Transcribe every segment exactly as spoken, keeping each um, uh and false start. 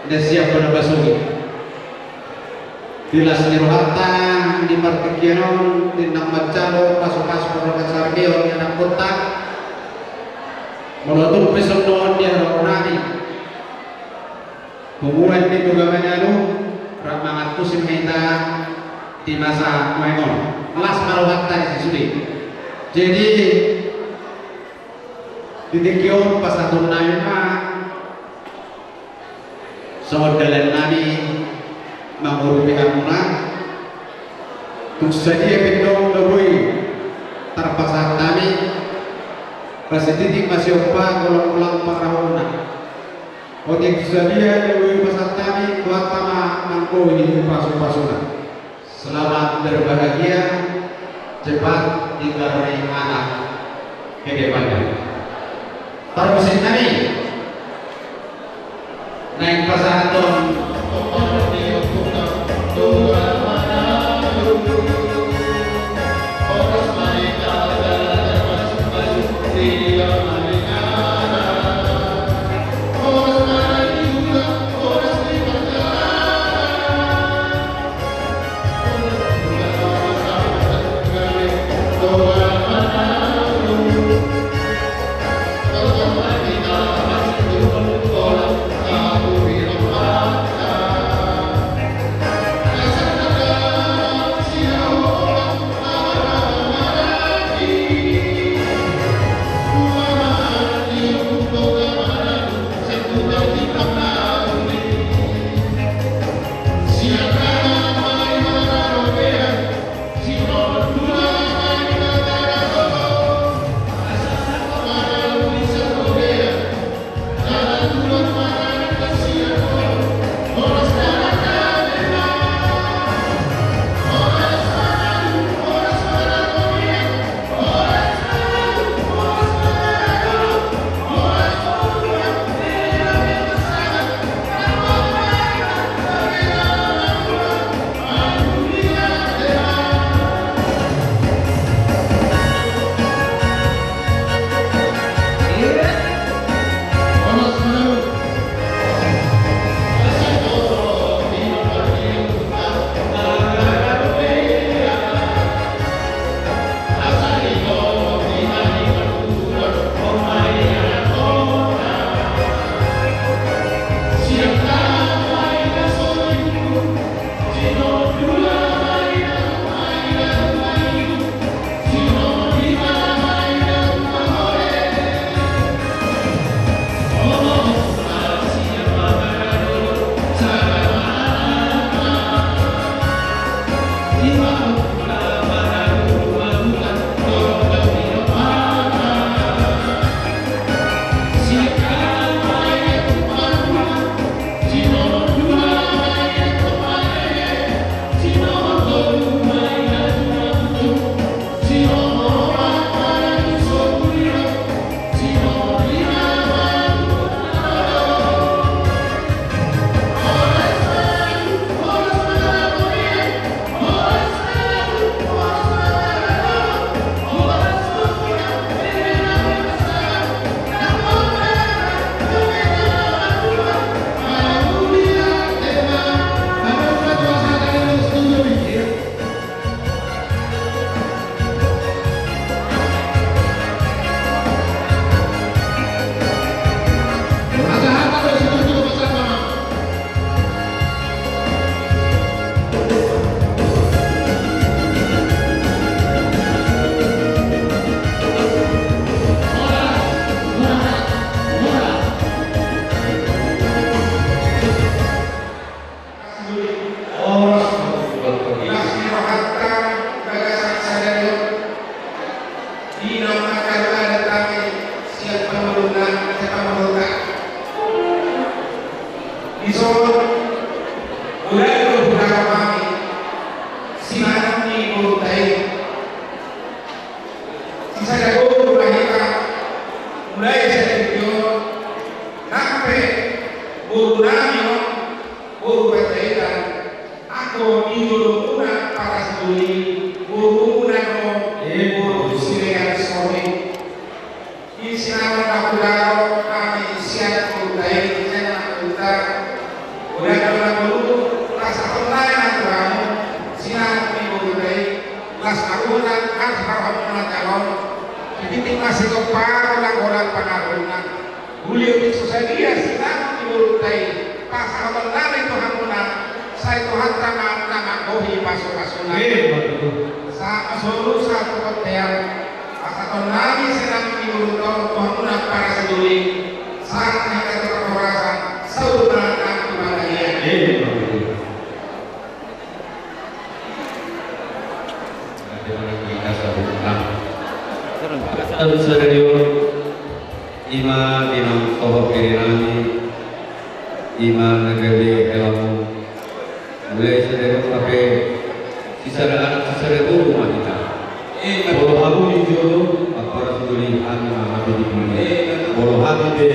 Siap pada pasuni. Di las ni rohanta di partingkian on, di na manjalo pasupasu parrohatan saripeon ni anakkonta, molo tung pe songon on di haroro nami, punguan ni Toga Manalu, rap mangantusi ma hita di masa nuaeng on. Las ma rohanta disi sude. Jadi, di tingki on pasahaton nami ma songon dalan nami mangurupi hamuna. Tung sadia pe antong na boi tarpasahat hami, pasititik ma siompa golang-golang pangarahutna. Otik sadia na boi pasahat hami, Tuhanta ma manggohi pasupasuna. Selamat berbahagia, cepat diberi anak ke depannya. Parmusik nami, naeng pasahaton. Dison, mulai do hudaro hami simanang ni boruta i. Sisada boru ma hita, mulai sian tingki on, nang pe boru nami on, boru Panjaitan, anggo di jolomuna parasidohot i, borumuna do, e, boru Siregar Sohi. Di sinamot na hudaro hami sian boruta i, sian boruta. Hamuna jalo, di tingting masih kepala golang pangaruna. Uli utik so sadia sinamot ni borunta i, pasahaton nami tu hamuna, sai Tuhanta ma na manggohi pasupasuna. Sahat ma solu sahat tu bontean, pasahaton nami sinamot ni borunta on tu hamuna para sidoli, sahat ma hita tu parhorasan, saut ma nang tu marga i. Sadari on, ima di na manggohi bere nami, ima na gabe helamu. Mulai sadari on hape sisada anak sisada boru ma hita. Molo hamu di jolo, ampara sidoli hami ma hape di jolo. Molo hami pe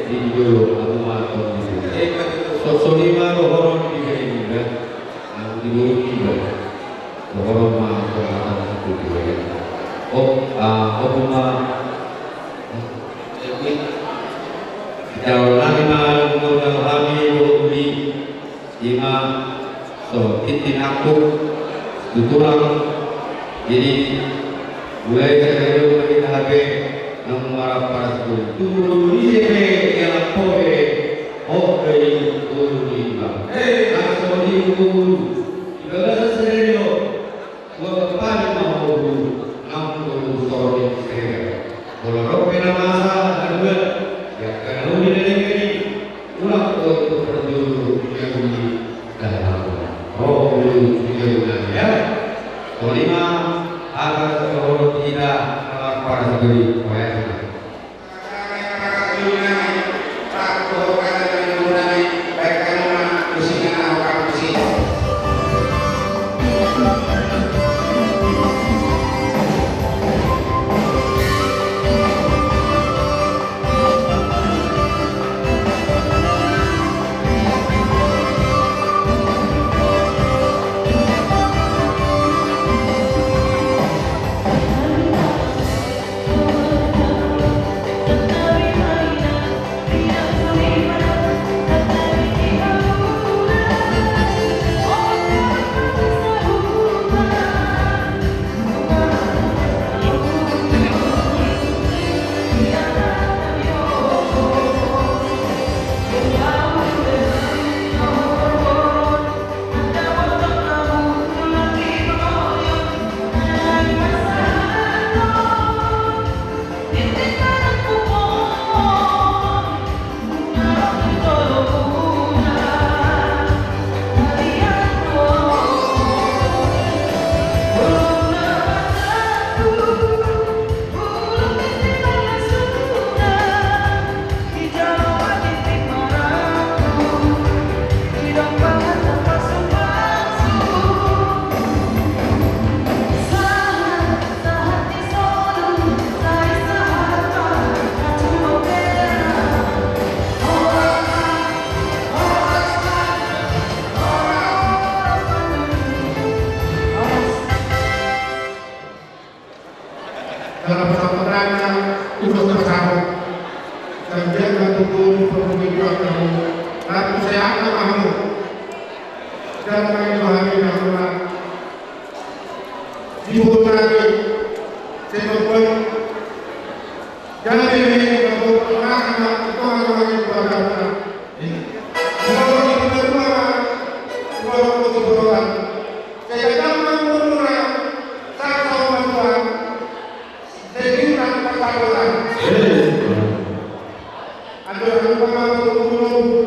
di jolo, hamu ma tong di jolo. Songon i ma dohonon di bere niba. Nang di boru niba. Dohonon ma dohonon tu dia. Oh, ah, oh, ma. Jalo nami ma, jalo hami, boru uli. Ima so tintin angkup tu tulang. Jadi mulai sadari on ma hita hape naung marapar tu boru uli, ise pe ia lampo be. Oh, dari boru niba. Hei, langsung di boru. Di bagasan sadari on. Ua paling ma ho boru, naung boru soro ni sega. Molo ro pe na masa na dua, siap kana uli na denggan i. Ulang ho tu parjolo ia uli dalam. Ro uli ia uli ya. Songon i ma, agar sehorot ida, agar para sidoli, koyak. Dalam pertama-tama, ulos bersama. Dan dia akan turun di perpuluhan kamu. Ratu sehat sama kamu. Dan kami bahagia kamu. Di bulan ini, saya membuat. Jadi, ini membuat orang anak itu orang yang beragama. Ini. Kalau kita dua, dua, dua, dua, dua. Saya datang ke rumah, saya tahu Tuhan. Jadi, tak percaya. Ada orang tua,